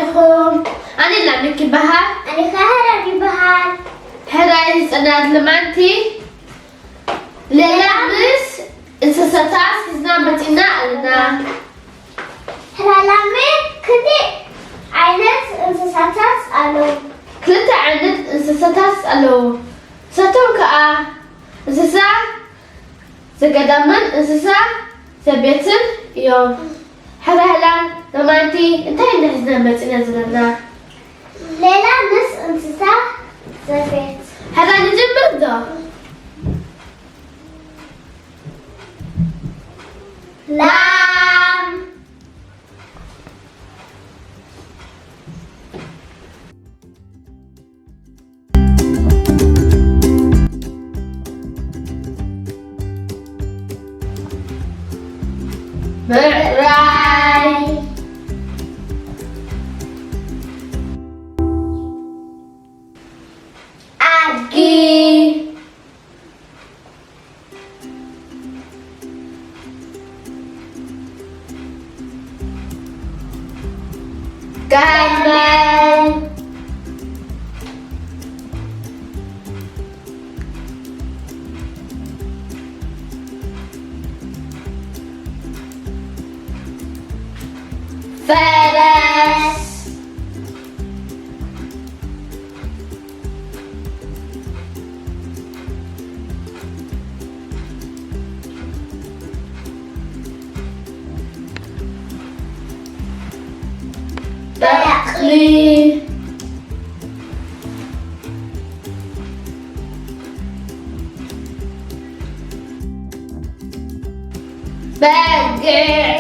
ኣለኹም። ኣነ ላሚክ ይበሃል። ኣነ ከኣ ህራይ ይበሃል። ሕራይ ህጻናት ልማንቲ ሌላ ምስ እንስሳታት ሒዝና መጺና ኣለና። ሕራይ ላሚክ ክንደይ ዓይነት እንስሳታት ኣለዉ? ክልተ ዓይነት እንስሳታት ኣለዉ። ንሳቶም ከኣ እንስሳ ዘገዳምን እንስሳ ዘቤትን እዮም። ሕራይ ላም፣ ሎማንቲ እንታይ ኢና ሒዝና መጺና ዘለና? ሌላ ምስ እንስሳ ዘቤት። ሕራይ ንጅምር ዶ? ላም። ብዕራይ። ኣድጊ። ጋመል። ፈረስ። በቕሊ። በጊዕ።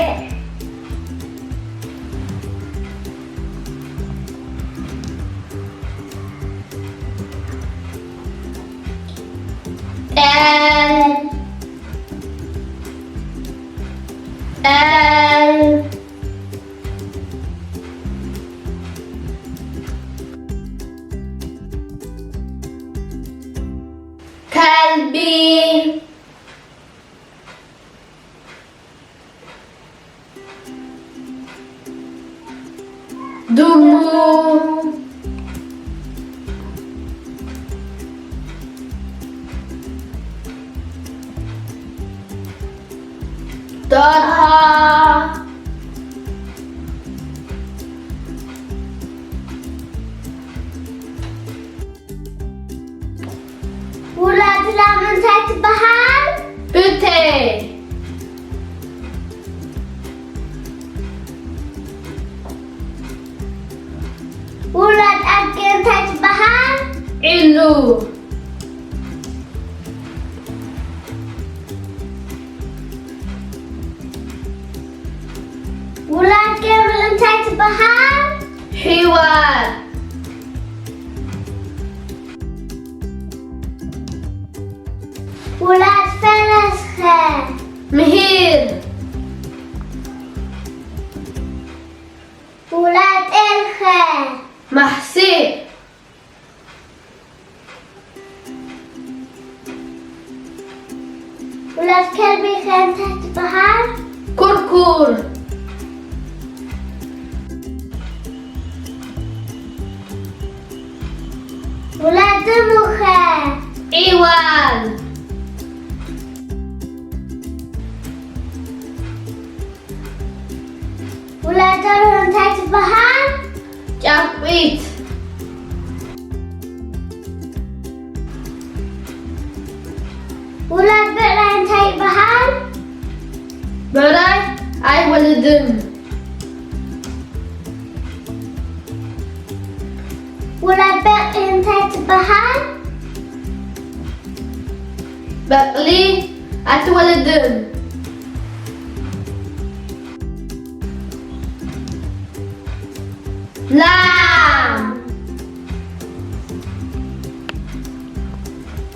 ጤል። ጤል። ከልቢ። ድሙ። ደርሆ። ውላድ ላም እንታይ ትበሃል? ብተ። ውላድ ኣድጊ እንታይ ትበሃል? ዒሉ። ውላድ ገመል እንታይ ትበሃል? ሒወር። ውላድ ፈረስኸ? ምሂር። ውላድ ጤልኸ? ማሕሲእ። ውላድ ከልቢኸ እንታይ ትበሃል? ኩርኩር። ውላድ ድሙኸ? ዒዋል። ውላድ ደርሆ እንታይ ትበሃል? ጫቁት። ውላድ ብዕራይ እንታይ ይበሃል? ብዕራይ ኣይወልድን። ውላድ በቕሊ እንታይ ትበሃል? በቕሊ ኣይትወልድን። ላም።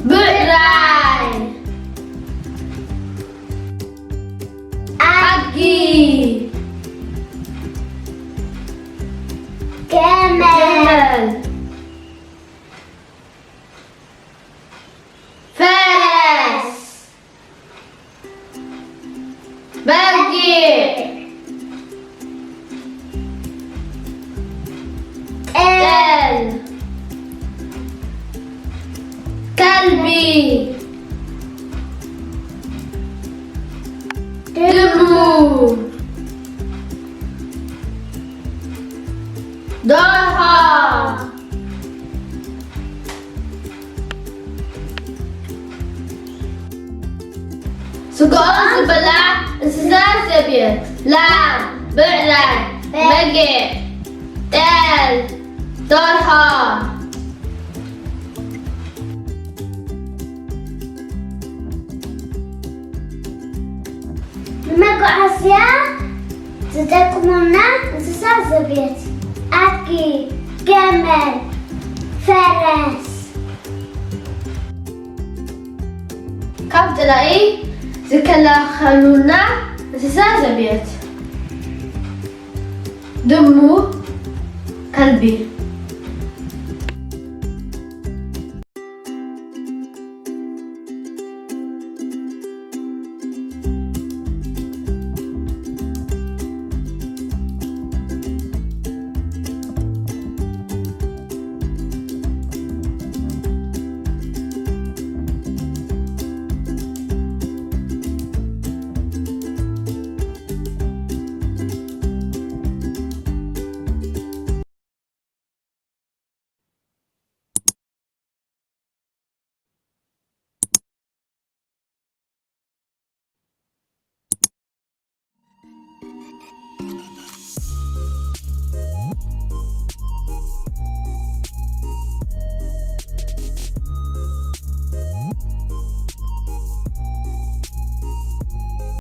ብዕራይ። ኣድጊ። ገመል። ገመል። ፈረስ። በጊዕ። ላም፣ ብዕራይ፣ በጊዕ፣ ጤል፣ ደርሆ። ንመጓዓዝያ ዝጠቅሙና እንስሳ ዘቤት፣ ኣድጊ፣ ገመል፣ ፈረስ። ካብ ጽላኢ ዝከላኸሉና እንስሳ ዘቤት፣ ድሙ፣ ከልቢ።